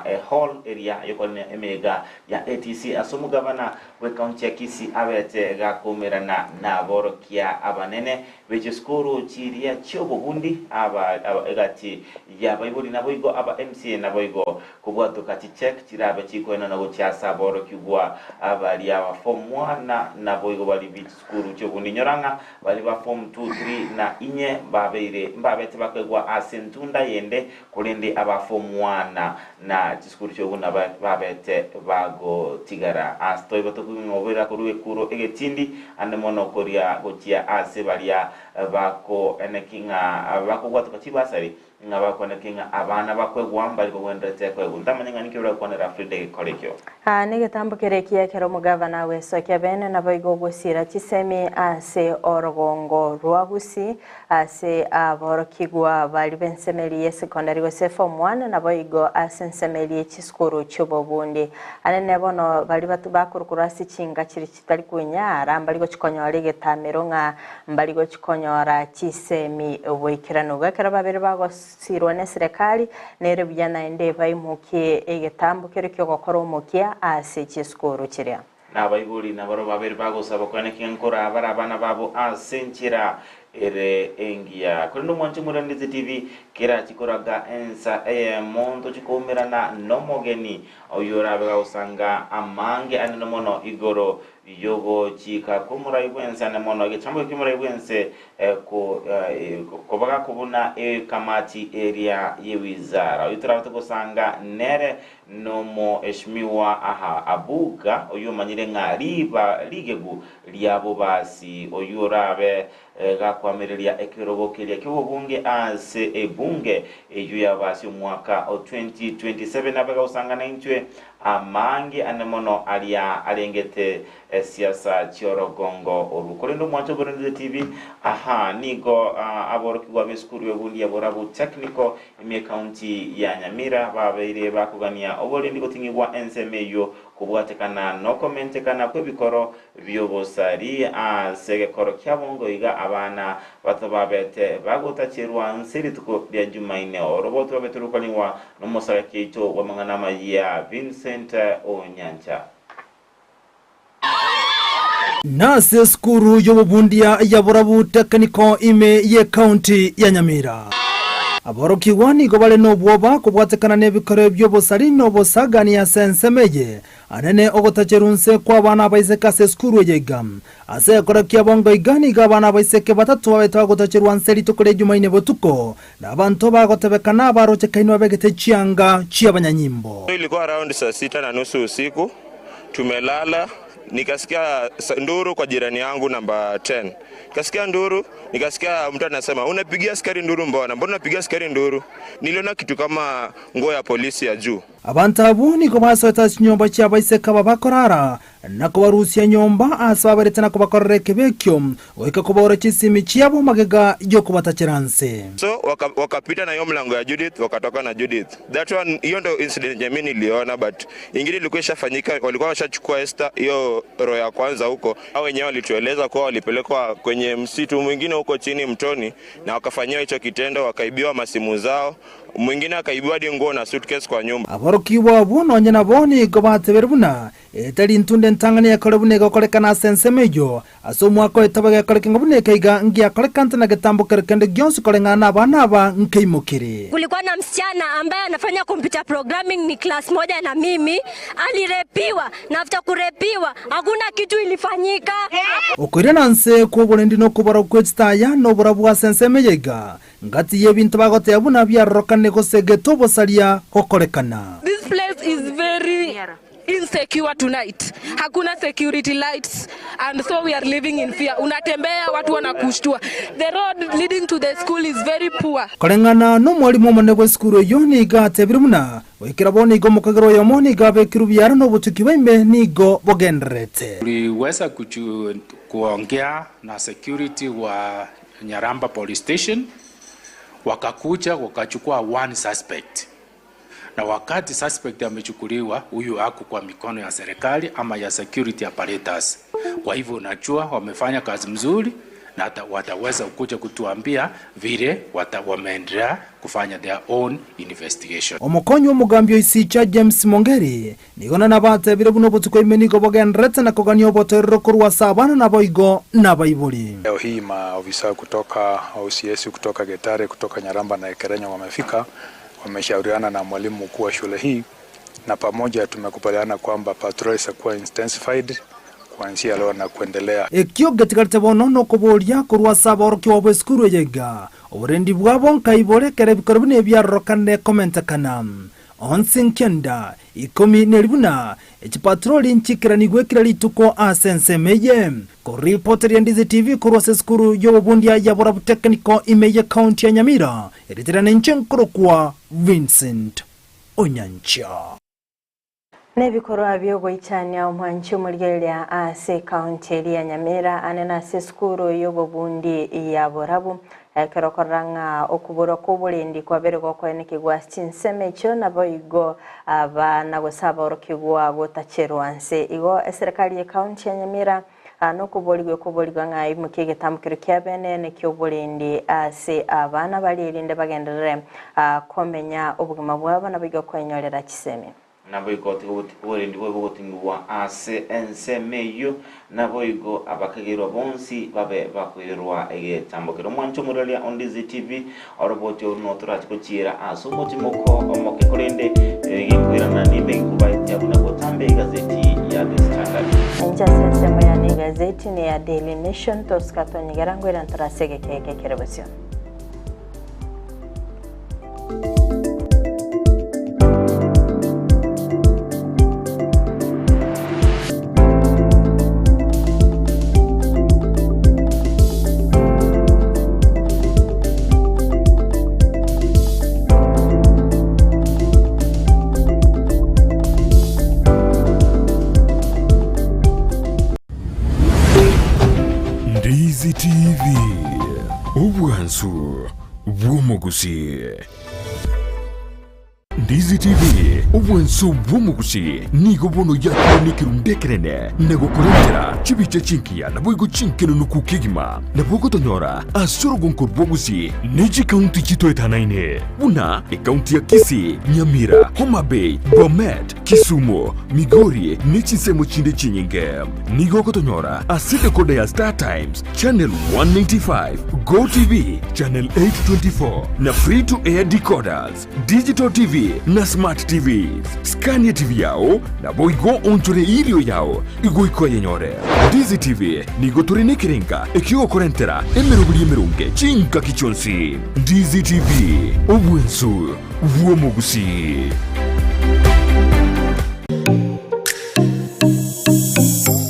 ehall eria y'okwarigania emeyega ya ATC ase omogabana bw'ecounty ya Kisii abete gakoumerana naborokia abanene be chisukuru chiria chi'obobundi aba egati y'abaibori naboigo aba MCA naboigo Kobwatoka chicheque chirabe chikoenanwa gochia ase aborokigwa baria ba form one na naboigo baria be chisukuru chi'obondi. Inyora ng'a baria ba form two, three na inye mbabeire mbabete bakoegwa ase entunda yende, korende aba form one na chisukuru chi'obondi nabo babete bagotigara. Ase toigo tokong'obera korwa ekuro egetindi ande mono koria gochia ase baria bakoeneki ng'a bakobwatoka chibasari. Ng'a bakwanete ng'a abana bakwegwa mbari kogwenerete koegwa. Ntamanye ng'a ninki orakwanera Frida egekora ekio. Aa negetambo kere ekiya ekero omogavana agwesokia bene naboigo ogosiira chisemi ase orogongo rwa Gusii ase aborokigwa baria b'ensemeri y'esekondari gose form one naboigo ase ensemeri ye chisukuru chi'obobundi. Anene bono baria bakorukorwa ase chinka chiria chitari kwenyara mbari gochikonyora egetamero ng'a mbari gochikonyora chisemi boikeranu. Igo ekero babere bagosirwa neserekari nere buya naende baimokie egetambo keria ki'ogokora omokia ase chisukuru chiria. Na abaibori nabarabwo babere bagosaba koenekia nkora bare abana babo ase enchera ere engiya. Korende omwanche omorendete TV kerachi koraga ensa eyemo ntochi koumerana nomogeni oyio orabe gagosanga amange anene mono igoro y'ogochika kw'omorai bw'ense ane mono egechambo ki'omorai bw'ense koba gakobuna ekamati eria y'ewizara. Oyio torabe togosanga nere nomoeshimiwa aha Abuga, oyio omanyire ng'a riba rigegu ri'abobasi, oyio orabe gakoamereria ekerogo keria ki'obobunge ase ebunge eyio y'ababasi omwaka o 2027 abe gagosanga naintwe amange ane mono aria arengete siasa chi'orogongo orwo. Korende omwancho oborendete TV, aha nigo aborokigwa b'esukuru y'obundi ya Borabu Technical ime ekaunti ya Nyamira babeire bakogania oborendi goting'igwa ensemo eyio kobwatekana nokomentekana kw'ebikoro bi'obosari ase egekoro kiabongo iga abana bato babete bagotacherwa nse rituko ria Jumaine oroboto babete rokonywa nomosaraki oito bw'amang'ana amayia Vincent Onyancha. Nase esukuru y'obobundia ya Borabu Technical ime y'ecounty ya Nyamira. Aborokigwa nigo bare nobwoba kobwatekana nebikoro bi'obosari na obosagani ase ensemo eye anene ogotacherwa nse kw'abana abaiseke ase esukuru eye iga. Ase egekora kiabongo iga nigo abana abaiseke batato babete bagotacherwa nse rituko ria Jumaine botuko, na abanto bagotebekana abarochekainwe babegete chianga chi'abanyanyimbo. Ilikuwa around saa sita na nusu usiku, tumelala, nikasikia nduru kwa jirani yangu namba 10. Nikasikia nduru, nikasikia mtu anasema unapigia askari nduru mbona? Mbona unapigia askari nduru? Niliona kitu kama nguo ya polisi ya juu. Abanto abwo nigo basoete ase chinyomba chi'abaiseke aba bakorara, na kobarusia nyomba aase baberete na kobakorera ekibe ekio, goika kobaura chisimi chiabo magega y'okobatachera nse. So waka, wakapita na hiyo mlango ya Judith wakatoka na Judith. That one, hiyo ndo incident yenye mimi niliona but ingine ilikuwa ishafanyika, walikuwa washachukua Esther hiyo roho ya kwanza huko. Hao wenyewe walitueleza kuwa walipelekwa kwenye msitu mwingine huko chini mtoni na wakafanyiwa hicho kitendo, wakaibiwa masimu zao, mwingine akaibiwa hadi nguo na suitcase kwa nyumba. Aborokigwa abwo nonya nabo nigo batebire buna etari ntunde entang'ani ekore buna egokorekana ase ensemo eyio, ase omwaka oyo taba gekoreke ng'a buna ekeiga ngiakorekante na getambo kero kende gionsi koreng'ana nabana aba nkeimokire. Kulikuwa na msichana ambaye anafanya computer programming ni class moja na mimi, alirepiwa na after kurepiwa hakuna kitu ilifanyika. Okoirana nse kw'oborendi na okobora gwe chitaya na oborabu ase ensemo eye iga, Ngati y'ebinto bagoteba buna biarorokane gose gete obosaria gokorekana. This place is very insecure tonight. Hakuna security lights and so we are living in fear. Unatembea watu wanakushtua. The road leading to the school is very poor. Koreng'ana nomwalimu omonene bw'esukuru eyio nigo atebire buna goikera bono igo omokagera oyomo nigo abekirwe biara na obotuki bwa ime nigo bogendererete. Tuliweza kuongea na security wa Nyaramba Police Station, wakakuja wakachukua one suspect, na wakati suspect amechukuliwa, huyu ako kwa mikono ya serikali ama ya security apparatus. Kwa hivyo unajua wamefanya kazi mzuri na hata wataweza kuja kutuambia vile wameendelea kufanya their own investigation. Omokonyi bw'omogambi o Isicha James Mongeri nigo nabatebire buna obotuko ime nigo bogendererete na kogania obotoerero korwa ase abana naboigo nabaibori. Leo hii maofisa kutoka OCS kutoka Getare, kutoka Nyaramba na Ekerenyo wamefika, wameshauriana na mwalimu mkuu wa shule hii na pamoja tumekubaliana kwamba patrol itakuwa intensified kuanzia leo na kuendelea. Ekio getigarete bono nokoboria korwa ase aborokigwa bw'esukuru eye iga, oborendi bwabo nkaibore ekero ebikoro buna ebiarorokanire komentekana. Onsi nkenda ikomi neri buna echipatroli nchikeranigwe kera rituko ase ensemo eye. Koripoteria Ndizi TV korwa ase esukuru y'obobundia ya Borabu Technical ime ye county ya Nyamira, erieta riane inche nkorokwa Vincent Onyancha. Nebikorwa biogoichania omwanchi omorigereria ase ekaunti eria ya Nyamira ane nase esukuru y'obobundi ya Borabu. Ekero okorora ng'a okoborwa kw'oborendi kwabeire gokoenekigwa ase chinsemo echio, naboigo abana gose aborokigwa gotacherwa nse. Igo eserekari y'ekaunti ya Nyamira nokoborigwa ekoborigwa ng'a eimokie egetambokero kia bene neki'oborendi ase abana baria erinde bagenderere komenya obogima bwabo naboigo kwenyorera chisemi. Naboigo tiga oborendi bobe bogoting'igwa ase ensemo eyio, naboigo abakagerwa bonsi babe bakoirerwa egetambokero. Omwanche omoraria o Ndizi TV, oroboti oru notorache gochiera ase omotimoko omoke, korende gekoirana nimbe nkobaetia buna botambe egazeti ya The Standard. Inche ase ensemo yane egazeti neya Daily Nation, tosika tonyegera ngoira ntore ase egeka eke kere bosio. Ndizi TV, obwansu bw'omogusii. Ndizi TV, obwansu bw'omogusii nigo bono yakire nekerundu ekenene na gokorentera chibicha chingiya naboigo chinkenenuku kegima. Nabo ogotonyora ase orogonko rwa Gusii ne chikaunti chitoetanaine buna ekaunti ya Kisii, Nyamira, Homa Bay, Bomet, Kisumu, Migori ne chinsemo chinde chinyinge. Nigo ogotonyora ase decoder ya Star Times, Channel 195, Go TV, Channel 824 na Free to Air decoders, Digital TV na Smart TVs. Skania TV yao naboigo onchore erio yao igoika oyenyore. Ndizi TV nigo tore nekerenga ekiogokorentera emeroberi emeronge chingaki chionsi. Ndizi TV, obwensu bw'omogusii.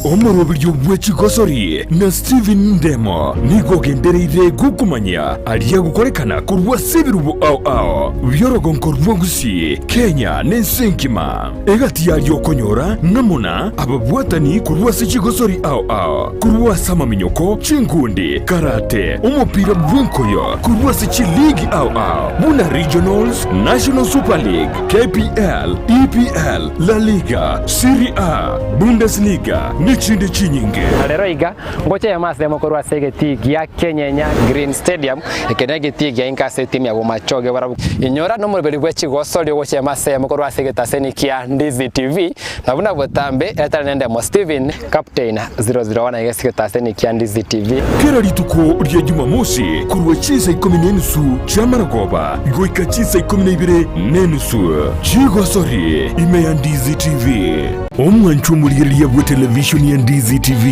Omoroberio bwe chigosori na Stephen Ndemo nigo ogendereire gokomanyia aria agokorekana korwa ase ebirubo ao ao bi'orogonko rwa Gusii, Kenya na ense engima. Egati yaria okonyora ng'amo na ababwatani korwa ase chigosori ao ao, korwa ase amaminyoko, chinkundi, karate, omopira bw'enkoyo, korwa ase chiligi ao ao buna Regionals, National Super League, KPL, EPL, La Liga, Serie A, Bundesliga, nechinde chinyinge. Na rero iga, ngocha eyemo ase eyemo korwa ase egetii gia Kenyenya Green Stadium, eke negetii gia inka ase etimu ya Bomachoge barabwo. Inyora nomoroberi bwe chigosori ogocha eyemo ase eyemo korwa ase egetaseni kia Ndizi TV, na buna botambe etari nendemo Steven Captain 001 iga ase egetaseni kia Ndizi TV. Kera rituko ria Jumamosi korwa chinsa ikomi na enusu chi'amarogoba goika chinsa ikomi na ibere na enusu chigosori ime ya Ndizi TV. Omwanchwa omorigereria bw'etelevishoni ya Ndizi TV,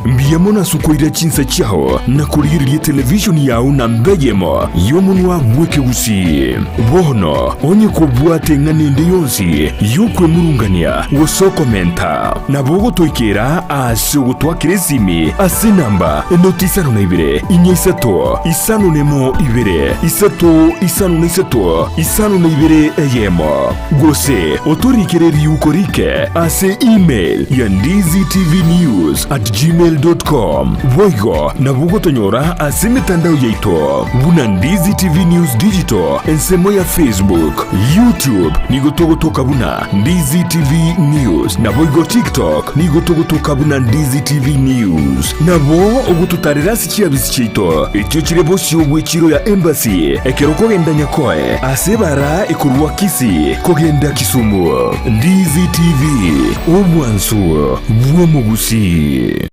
mbuya mono ase okoira chinsa chiao na korigereria etelevishoni yao namba eyemo y'omonwa bw'ekegusii. Bono onye kobwate eng'ana ende yonsi y'okwemurungania gose okomenta, nabo ogotoikera ase ogotwakera esimi ase enamba enoti isano na ibere, inya isato, isano nemo ibere, isato isano na isato, isano na ibere eyemo, gose otorikere riuko rike ase email ya ndizitvnews@gmail.com. Boigo nabo ogotonyora ase emetandao yaito buna Ndizi TV News Digital, ensemo ya Facebook, YouTube nigo togotoka buna Ndizi TV News, naboigo TikTok nigo togotoka buna Ndizi TV News. Nabo ogototarera ase chiabisi chiaito echio chire bosio bw'echiro ya Embassy ekero okogenda Nyakoe ase ebara ekorwa Kisii kogenda Kisumu. Ndizi TV, obwansu bw'omogusii.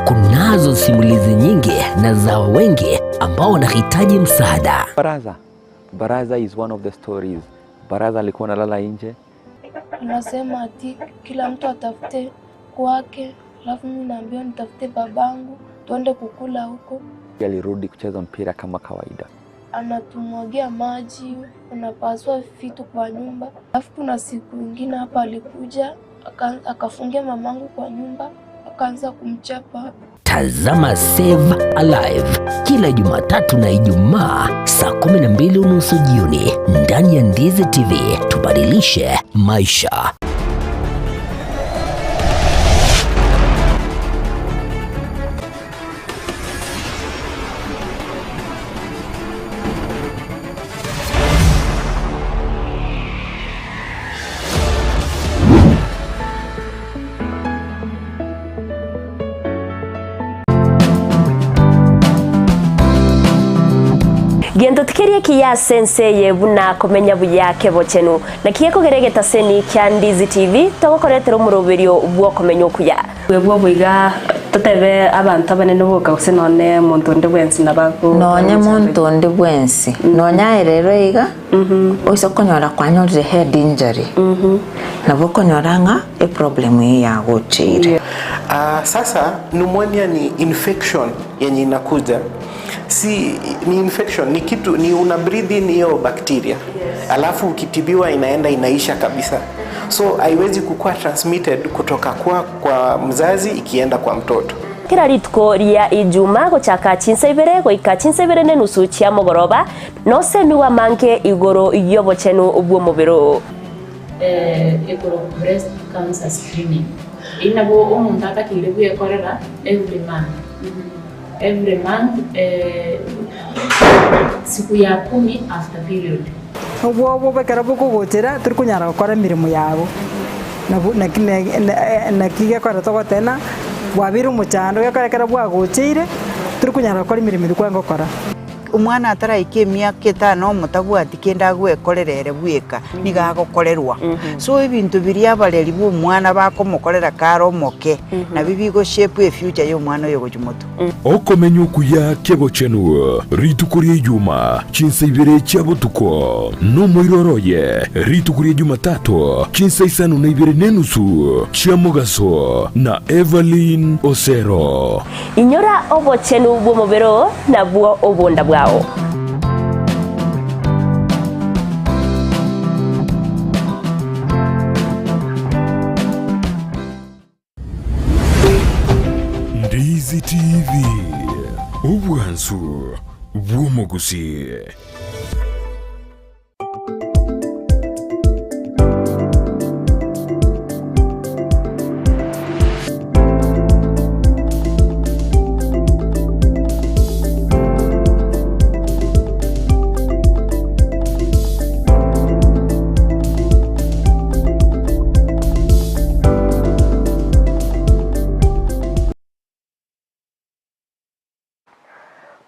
Kunazo simulizi nyingi na za wengi ambao wanahitaji msaada. Baraza. Baraza is one of the stories. Baraza alikuwa analala nje. Anasema ati kila mtu atafute kwake, alafu mimi naambiwa nitafute babangu tuende kukula huko. Alirudi kucheza mpira kama kawaida. Anatumwagia maji, anapasua vitu kwa nyumba. Alafu kuna siku ingine hapa alikuja akafungia mamangu kwa nyumba akaanza kumchapa. Tazama Save Alive kila Jumatatu na Ijumaa saa 12:30 jioni ndani ya Ndizi TV. Tubadilishe maisha. Gento tikeri ekiya ase ense eye buna komenya buya kebochenu. Naki gekogera egetaseni kia Ndizi TV togokoretera omoroberio bw'okomenya okuya. Bwebwo iga totebe abanto abanene boka gose nonye monto onde bwensi nabo ago Nonye monto onde bwensi, nonya aye rero iga, oise konyora kwanyorire head injury, nabo okonyora ng'a eproblem eye yagocheire. Ah, sasa pneumonia ni infection yenye inakuja si ni infection ni kitu ni una breathe in hiyo bacteria alafu ukitibiwa inaenda inaisha kabisa so haiwezi kukuwa transmitted kutoka kwa, kwa mzazi ikienda kwa mtoto Kera rituko ria Ijuma gochaka chinsa ibere goika chinsa ibere nenusu chia mogoroba, nosemigwe amange igoro y'obochenu bw'omobere oo. Ekorokwa breast cancer screening. Eyio nabo omonto atakeire bwekorera every month. Every month siku ya kumi after period. Obwoba obo ekero bokogochera tori konyara gokora emeremo yago, nabo naki naki gekogera togoteba ng'a bwabeire omochando gekogera ekero bwagocheire tori konyara gokora emeremo eria kwarenge gokora. Omwana ataraika emiaka etano omotabwati kende agwekorera ere bweka, nigo agokorerwa. So ebinto biria abareri ba omwana bakomokorera kare omoke, nabio bigo shape efuture ya omwana oyo gochia motwe. Okomenya okuya kebochenu rituko ria Ijuma chinsa ibere chia botuko, nomoiroro oye rituko ria Jumatato chinsa isano na ibere nenusu chia mogaso na Evelyn Osero. Inyora obochenu bw'omobere oo, nabwo obonda bwao. Ndizi TV, obwansu bw'omogusii.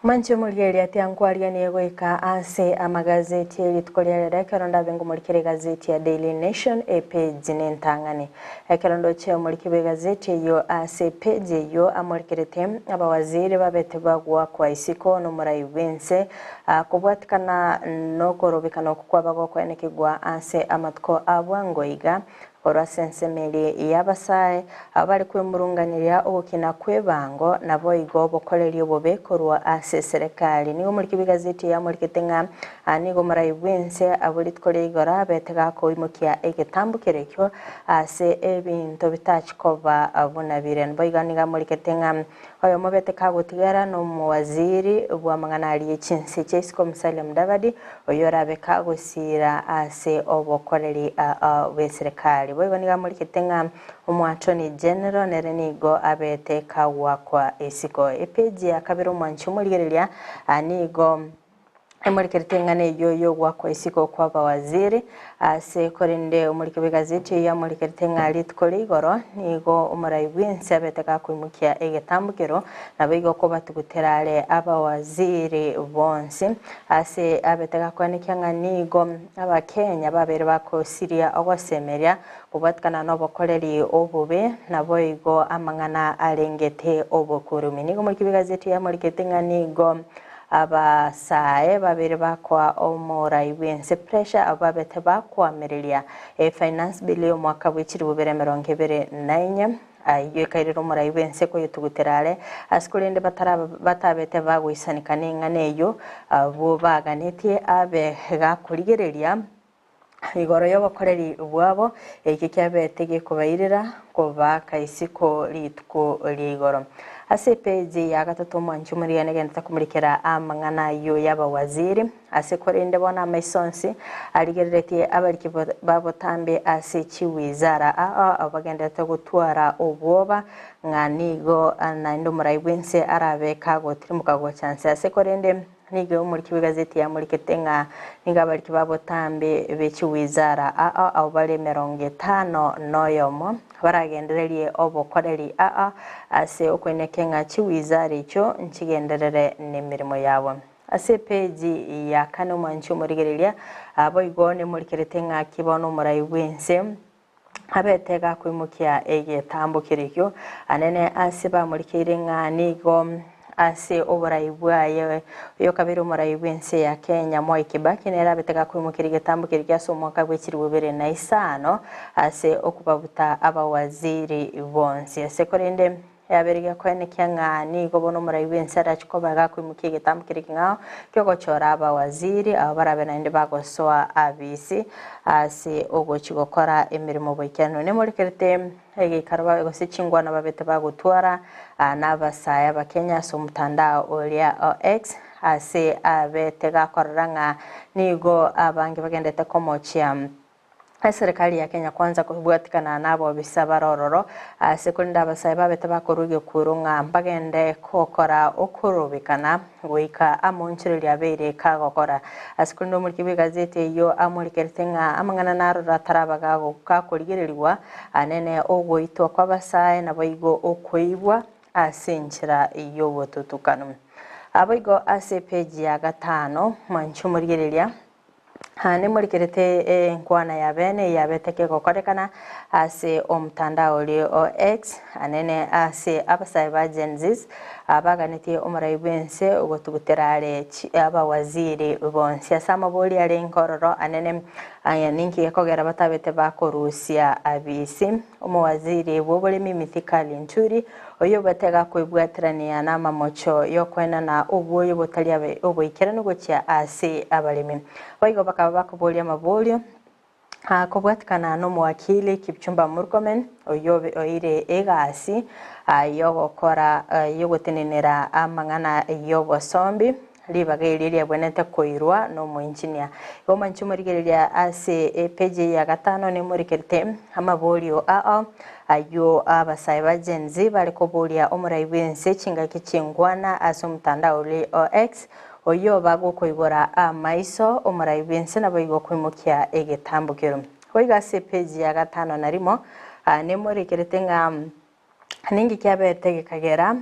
Mwanche omorigereria tiankwariganie goika ase amagazeti e rituko ria rero ekero ndabe ngomorikera egazeti ya Daily Nation epage nentang'ani. Ekero ndoche omoriki bw'egazeti eyio ase epage eyio amorikerete abawaziri babete bagoakwa isiko nomorai bw'ense kobwatikana nokorobekana okwo kwaba gokoenekigwa ase amatuko a bwango iga Korwa ase ensemo eria y'abasae, abwo bare kwemurunganeria ogokina kw'ebango, naboigo obokoreri obobe korwa ase eserekari. Nigo omoriki bw'egazeti eye amorikete ng'a nigo omorai bw'ense abwo rituko ria igoro abete gakoimokia egetambo kerekio ase ebinto bitachi koba buna bire. Boigo nigo amorikete ng'a oyomo obete kagotigara nomowaziri bw'amang'ana aria chinse chia isiko Musalia Mudavadi, Oyio orabe kagosiira ase obokoreri bw'eserekari. Boigo nigo amorikete ng'a Omoattorney General nere nigo abete kagwakwa isiko. Epeji ya kabere omwanchi omorigereria nigo emorikerete eng'ana eyio y'ogwakwa isiko kw'abawaziri ase korende omoriki bw'egazeti eyio amorikerete ng'a rituko ria igoro nigo omorai bw'ense abete gakoimokia egetambokero naboigo kobatugutera are abawaziri bonsi Ase abete gakoenekia ng'a nigo Abakenya babeire bakosiria ogosemeria kobwatikana nobokoreri obobe, naboigo amang'ana arengete obokurumi. Nigo omoriki bw'egazeti yamorikete ng'a nigo abasae babeire bakoa omorai bw'ense pressure abwo babete bakoamereria e Finance Bill y'omwaka bwe chilifu bibere emerongo ebere na enye. Ayio ekairera omorai bw'ense koyetugutera are, ase korende bataraba batabete bagoisaneka neng'ana eyio, abwo baganetie abe gakorigereria igoro y'obokoreri bwabo, ekio kiabete gekobairera kobaaka isiko rituko ria igoro. Ase epeji ya gatato omwanchi omorigani agenderete komorikera amang'ana ayio y'abawaziri, Ase korende bono amaiso onsi arigereretie abariki ba botambe ase chiwizara ao ao bagendererete gotwara obwoba ng'a nigo naende omorai bw'ense arabe kagotirimboka gocha nse. Ase korende nigo omoriki bw'egazeti yamorikete ng'a nigo abariki ba botambe be chiwizara ao ao bare emerongo etano noyomo baragendererie obokoreri ao ase okoineka ng'a chiwizara echio nchigenderere nemeremo yabo. Ase epeji ya kane omwanchi omorigereria, boigo nemorikerete ng'aki bono omorai bw'ense abete gakoimokia egetambo kerikio anene ase bamorikeire ng'a nigo ase oborai bwaye oyokabere omorai bw'ense ya Kenya Mwai Kibaki nere abete gakoimokeria egetambo kerikio ase omwaka bwe chilifu ibere na isano ase okobabuta abawaziri bonsi ase korende Yabeire gekoenekia ng'a nigo bono omorai bw'ense arache koba gakoimokia egetambo keria ekeng'ao ki'ogochora abawaziri aba barabe naende bagosoa abisi ase ogochia gokora emeremo boikeranu. Nemorekerete egeikaro babe gose chingwana babete bagotwara nabasae abakenya ase omotandao oria o X ase abete gakorora ng'a nigo abange bagendete komochia Eserekari ya Kenya Kwanza kobwatikana nabobisa bare ororo ase korende abasae babete bakorwa egekuro ng'a mbagende gokora okorobekana goika amoonchoreria abeire kagokora. Ase korende omoriki bw'egazeti eyio amorikerete ng'a amang'ana naroro ataraba gakorigererigwa anene ogoitwa kw'abasae naboigo okoibwa ase enchera y'obotutukanu. Aboigo ase epeji ya gatano mwanche omorigereria Naende morikerete enkwana ya bene eyabete kegokorekana ase omotandao oria o X, anene ase abasae ba Gen Zs abaganetie omorai bw'ense ogotugutera are abawaziri bonsi ase amabori arenge ororo anene aya ninki gekogera batabete bakorusia abisi. Omowaziri bw'oboremi Mithika Linturi oyio obwate gakoibwaterania namamocho y'okoenana obwoyo botari oboikeranu gochia ase abaremi. Boigo bakaba bakoboria amaborio kobwatikana nomowakili Kipchumba Murkomen oyio oire egasi yogokora yogotenenera amang'ana y'obosombi Ribaga erio riabwenerete koirwa nomoengineer. Igo mwanche morigereria ase epeji eye ya gatano nemorikerete amaborio ao ayio abasae ba Gen Z bare koboria omorai bw'ense chingaki chingwana ase omotandao ore o X oyio bagokoigora amaiso omorai bw'ense naboigo koimokia egetambokero. Boigo ase epeji ya gatano na rimo nemorikerete ng'a Ninki kiabete gekagera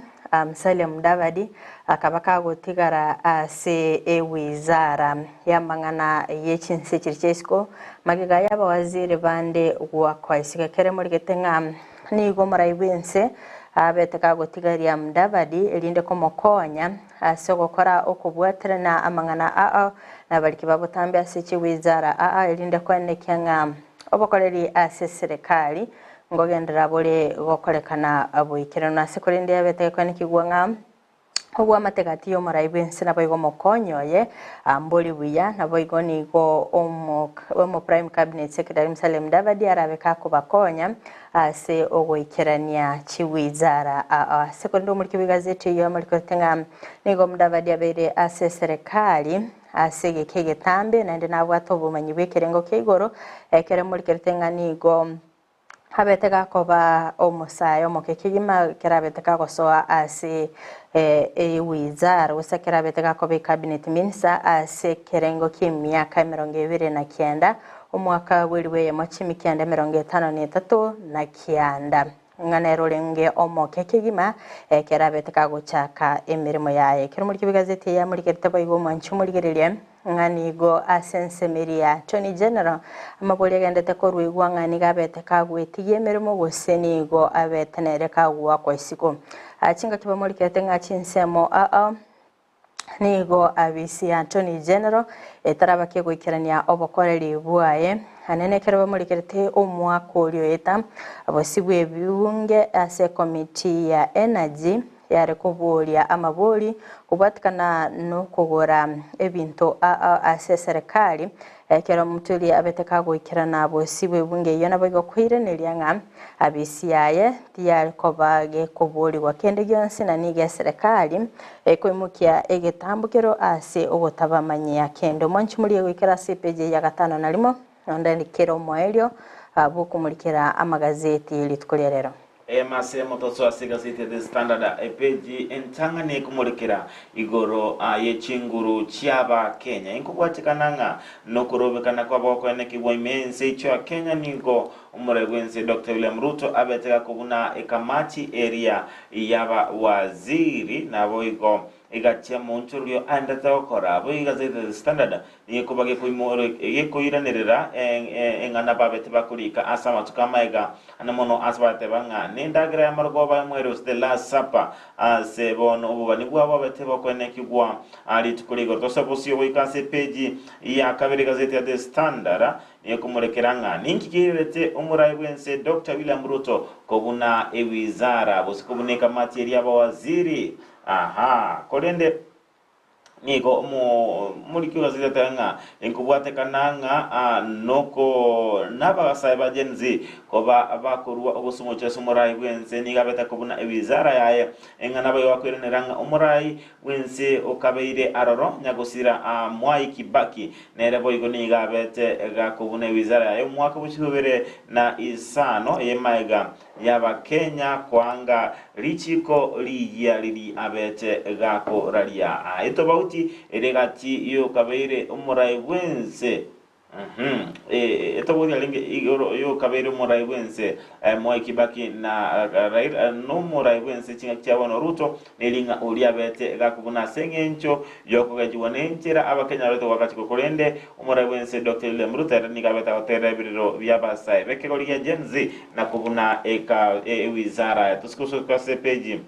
Musalia Mudavadi akaba kagotigara ase ewizara y'amang'ana ye chinse chiria chia isiko magega y'abawaziri bande goakwa isiko ekere morigete ng'a nigo omorai bw'ense abete kagotigaria Mudavadi erinde komokonya ase ogokora okobwaterana amang'ana ao nabariki ba botambe ase chiwizara aa erinde koenekia ng'a obokoreri ase eserekari Ngogenderera bore gokorekana boikeranu ase korende yabete gekoenekigwa ng'a obwamate gati y'omorai bw'ense naboigo omokonyi oye mbori buya, naboigo nigo omo Prime Cabinet Secretary Musalia Mudavadi arabe kakobakonya ase ogoikerania chiwizara aa. Ase korende omoriki bw'egazeti eyio amorikorete ng'a nigo Mudavadi abeire ase eserekari ase egeka egetambe naende nabwate obomanyi bw'ekerengo kia igoro ekero emorikerete ng'a nigo abete gakoba omosae omoke kegima ekero abete kagosoa ase ewizara gose ekero abete gakoba ecabinet minister ase ekerengo ki'emiaka emerongo ebere na kianda, omwaka bw'eribu eyemo chimikianda emerongo etano na etato na kianda. Ng'a nere orenge omoke kegima ekero abete kagochaka emeremo yaye. Ekero omoriki bw'egazeti eye amorikerete boigo omwanchi omorigererie ng'a nigo ase ensemo eria ya Attorney General amabori agendete koruigwa ng'a nigo abete kagwetigia emeremo gose nigo abete nere kagoakwa isiko. Chingaki bamorikerete ng'a chinsemo ao. Nigo abisi ya Attorney General etarabakia goikerania obokoreri bwaye anene ekero bamorikerete omwaka oria oeta bosio bw'ebunge ase ekomiti ya Energy yare koboria amabori kobwatikana nokogora ebinto ase eserekari Ekero Muturi abete kagoikerana bosio bw'ebungo eyio naboigo koiraneria ng'a abisi yaye tiyare koba gekoborigwa kende gionsi na nigo eserekari ekoimokia egetambokero ase ogotabamanyia kende. Omwanchi morie goikera ase epeji eye ya gatano na rimo nonde kera omoerio bw'okomorikera amagazeti rituko ria rero. Emase motoso ase egazeti ya The Standard epeji entang'ani ekomorikera igoro ye chinguru chiaba Kenya. Inkobwatekana ng'a nokorobekana kwabo gokoenekigwa ime y'ense eicho ya Kenya nigo omorai bw'ense Doctor William Ruto abete gakobuna ekamati eria yaba waziri naboigo egachia monchorio aendete gokora. Boigo egazeti ya The Standard Nigo gekoiranerera eng'ana babete bakorika ase amatuko amaega, ane mono ase barateba ng'a nendagera y'amarogoba y'omoerio gose the last supper, ase bono obobani bwabo bwabete bokoenekigwa rituko rigoro. Tosoe bosio goika ase epeji ya kabere egazeti ya The Standard nigo ekomorekera ng'a ninki keirerete omorai bw'ense Doctor William Ruto kobuna ewizara gose kobuna ekamati eria y'abawaziri. Aha, korende Nigo omoriki ogazeti ateba ng'a inkobwatekana ng'a noko nabagasae ba Gen Z koba bakorua ogosumochwa ase omorai bw'ense nigo abete kobuna ewizara yaye eng'a naboigo bakoiranera ng'a omorai bw'ense okabeire aroro nyagosira Mwai Kibaki nere boigo nigo abete gakobuna ewizara yaye omwaka bwe chibere na isano eye maega y'Abakenya koanga richiiko riyia riri abete gakoraria. Aa etobauti ere gati y'okabeire omorai bw'ense etobauti yarenge igoro y'okabeire omorai bw'ense Mwai Kibaki na Raila nomorai bw'ense chingaki chia bono Ruto neri ng'a oria abete gakobuna ase eng'encho y'okogechigwa nenchera Abakenya barete goaka chiko korende omorai bw'ense Doctor William Ruto ere nigo abete agoterera ebirero bi'abasae b'ekegori gia Gen Z na kobuna eka ewizara. Tosike ase epeji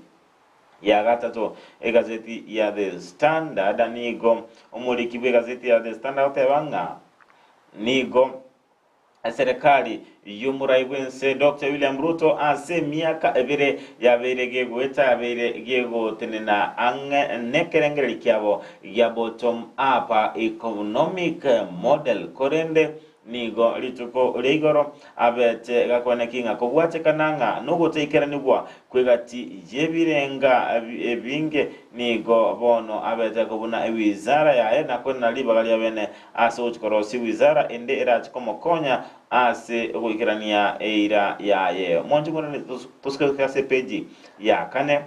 ya gatato egazeti ya The Standard nigo omoriki bw'egazeti ya The Standard agoteba ng'a nigo Eserekari y'omorai bw'ense Doctor William Ruto ase emiaka ebere yabeire gegoeta yabeire gegotenena ang'e nekerengererio kiabo gia bottom up economic model korende nigo rituko ria igoro abete gakwaneki ng'a kobwatekana ng'a nogotaikeranigwa kw'egati y'ebirenga ebinge nigo bono abete kobuna ewizara yaye na koenana ribaga riabene Ase ogochia korosia wizara ende erache komokonya ase ogoikerania eira yaye. Mwanche ng'orane tosike goika ase epeji ya kane.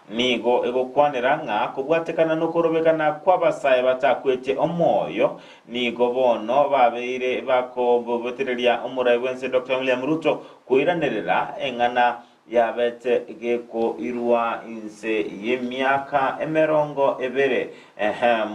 Nigo egokwanera ng'a kobwatekana nokorobekana kw'abasae batakwete omoyo, nigo bono babeire bakobobetereria omorai bw'ense Doctor William Ruto koiranerera eng'ana Yabete gekoirwa inse y'emiaka emerongo ebere, ehe,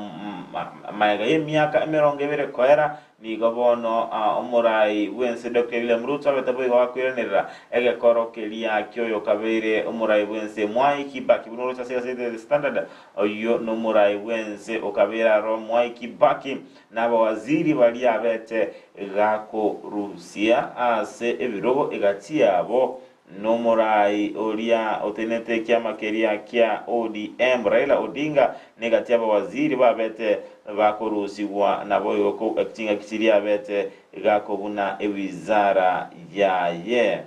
magega y'emiaka emerongo ebere koera, nigo bono omorai bw'ense Doctor William Ruto abete boigo akoiranerera egekoro keria ki'oyokabeire omorai bw'ense Mwai Kibaki. Buna oroche ase egazeti ya The Standard, oyio nomorai bw'ense okabeire aro Mwai Kibaki na abawaziri baria abete gakorusia ase ebirogo egati yabo nomoraai oria otenenete ekiama keria kia ODM Raila Odinga negati y'abawaziri babete bakorusigwa naboigo chingaki chiria abete gakobuna ewizara yaye.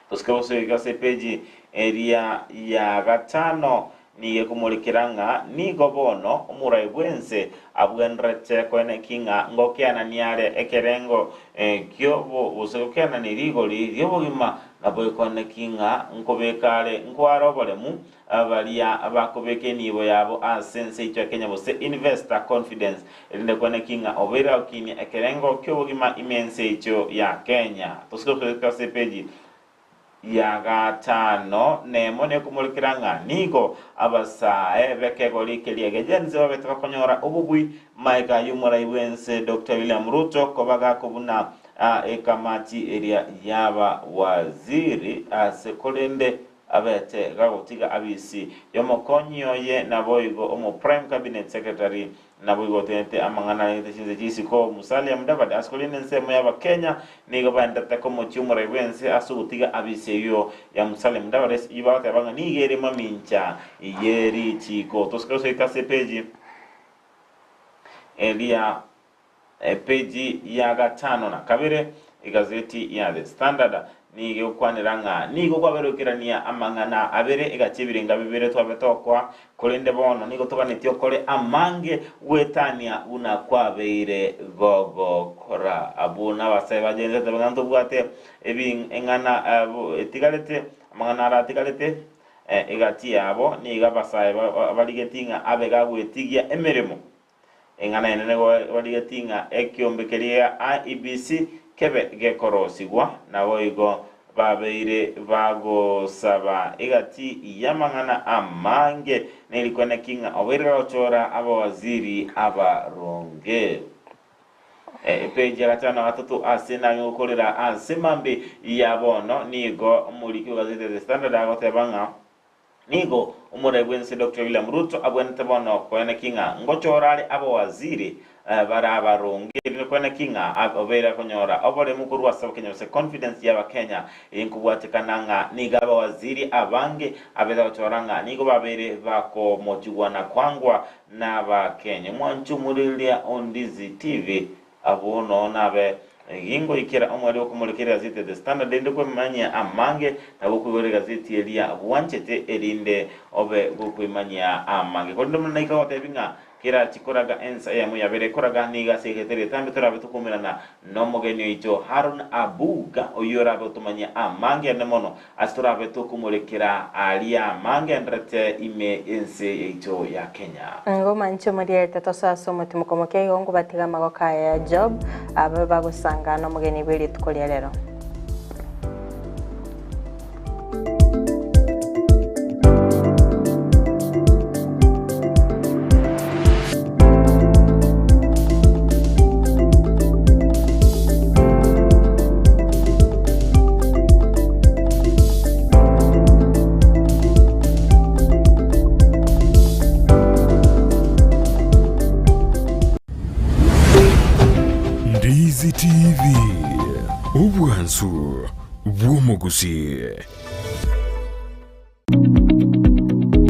Gosika gosoika ase epeji eria ya gatano nigo ekomorikera ng'a nigo bono omorai bw'ense abwenerete koeneki ng'a ngokeanania are ekerengo kio gose gokeanania rigori ri'obogima, nabo ekoeneki ng'a nkobeka are nkoare oboremu baria bakobeka enibo yabo ase ense yaito ya Kenya gose investor confidence, erinde koeneki ng'a obeire agokinia ekerengo ki'obogima ime ense yaito ya Kenya. Tosike gosoika ase epeji ya gatano nemo nekomorekera ng'a nigo abasae b'ekegori keria gia Gen Z babete bakonyora obobui maega y'omorai bw'ense Doctor William Ruto koba gakobuna ekamati eria y'abawaziri ase korende. abete gagotiga abisi y'omokonyi oye naboigo omo Prime Cabinet Secretary Naboigo otenete amang'ana arengete chinse chi'isiko. Musalia Mudavadi ase korende ensemo y'Abakenya nigo baendete komochia omorai bw'ense ase ogotiga abisi eyio ya Musalia Mudavadi ase eyio bagoteba ng'a nigo ere mamincha ye richiiko. Tosike gosoika ase epeji eria epeji ya gatano na kabere egazeti ya The Standard Nigo egokwanera ng'a nigo kwaberokerania amang'ana abere egati ebirenga bibere twabe tokoa, korende bono nigo toganetie okore amange goetania buna kwabeire gogokora. Abwo nabasae ba Gen Z ng'a ntobwate eng'ana etigarete, amang'ana aratigarete egati yabo nigo abasae barigetie ng'a abe gagwetigia emeremo. Eng'ana enene barigetie ng'a ekiombe keria IEBC kebe gekorosigwa, naboigo babeire bagosaba egati y'amang'ana amange nerikweneki ng'a obeire gochora abawaziri abaronge. Epeji ya gatano na gatato ase nang'e gokorera ase mambi ya bono nigo omoriki bw'egazeti ya The Standard agoteba ng'a Nigo omorai bw'ense Doctor William Ruto abwenerete bono koeneki ng'a ngochora are abawaziri bare abaronge erinde koeneki ng'a obeire akonyora oboremu korwa ase abakenya gose confidence y'abakenya eye nkobwatekana ng'a nigo abawaziri abange abete gochora ng'a nigo babeire bakomochigwa na kwangwa n'abakenya. Mwanche omorigereria o Ndizi TV Abwo noo nabe gingoikera omweri okomorekera egazeti ya The Standard erinde kwemanyia amange, na gokoigora egazeti eria bwanchete erinde obe gokwemanyia amange. Korende Omonene naika gotebi ng'a kera chikoraga ensa eyemo yabere ekoraga nigo ase egete ritambe torabe tokoumerana nomogeni oito Haron Abuga oyio orabe otomanyia amange ande mono Ase torabe tokomorekera aria amangenderete ime y'ense yaito ya Kenya. Ngoma inche omoriete tosoe ase omotimoko moke igo nkobatiga amagoko aya Job, ababe bagosanga nomogeni bwe rituko ria rero. Ndizi TV, obwansu bw'omogusii.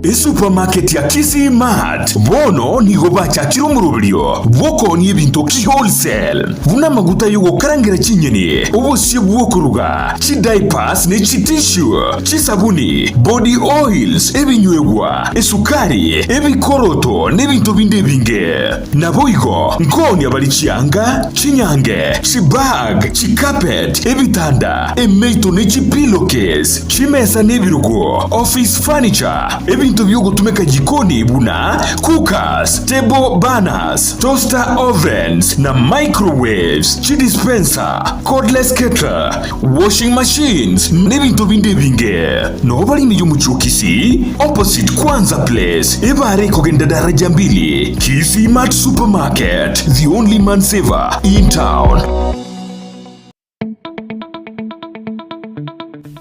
Esupamaketi ya Kisii Mart bono nigo bachakire omoroberio bw'okoonia ebinto ki-wholesale, buna amaguta y'ogokarangera chinyeni, obosie bw'okoruga, chidiapers ne chitissue, chisabuni, body oils, ebinywegwa, esukari, ebikoroto na ebinto binde ebinge. Naboigo nkoonia bare chianga, chinyange, chibag, chicarpet, ebitanda, emeito ne chipillowcase. Chimesa na ebirogo, office furniture, ebinto bi'ogotumeka jikoni buna cookers, table burners, toaster ovens na microwaves, chidispenser, cordless kettle, washing machines, na ebinto binde ebinge. Noo bare ime y'omochie o Kisii, opposite Kwanza Place, ebare ekogenda daraja mbili, Kisii Mart Supermarket, the only man saver in town.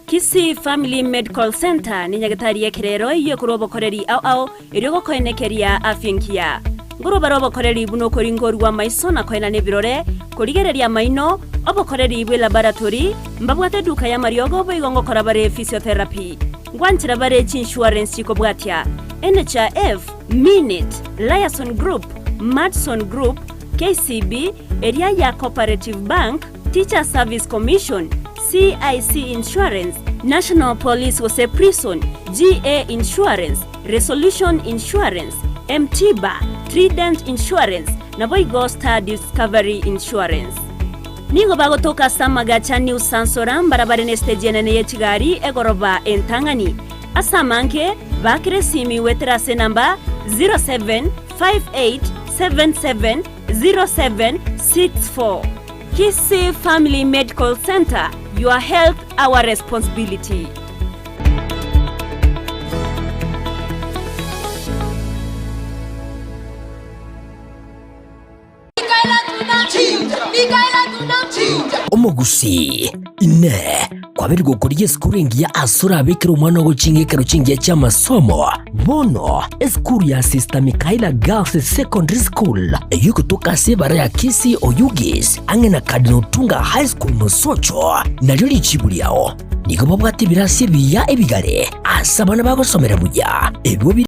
Kisii Family Medical Centre ne nyagetari y'ekerero eyio ekorwa obokoreri ao ao erio gokoenekeria afya engiya. Nkorwa bare obokoreri buna okoringorwa amaiso na koenana ebirore, korigereria amaino, obokoreri bwe laboratory, mbabwate eduka y'amariogo boigo ngokora bare physiotherapy. Ngwanchera bare chiinsurance chikobwatia, NHIF, Minit, Liason Group, Madison Group, KCB, eria ya Cooperative Bank, Teachers Service Commission, CIC Insurance, National Police gose Prison, GA Insurance, Resolution Insurance, M-Tiba, Trident Insurance, naboigo Star Discovery Insurance. Nigo bagotoka ase amagacha New Sansora mbarabare nesiteji enene ye chigari egoroba entang'ani. Ase amange, baakere esimi goetera ase enamba 075877 0764. Kisii Family Medical Centre, your health our responsibility. Omogusii, Inee! Kwabeire gokorigia esukuru engiya ase orabekere omwana ogo ching'ekero chingiya chi'amasomo? Bono, esukuru ya Sister Michaela Girls Secondary School, eyio egotoka ase ebara ya Kisii Oyugis, ang'e na Cardinal Otunga High School Mosocho, nario richibu riao. Nigo babwate ebirasi ebiya ebigare ase abana bagosomera buya, ebio bire.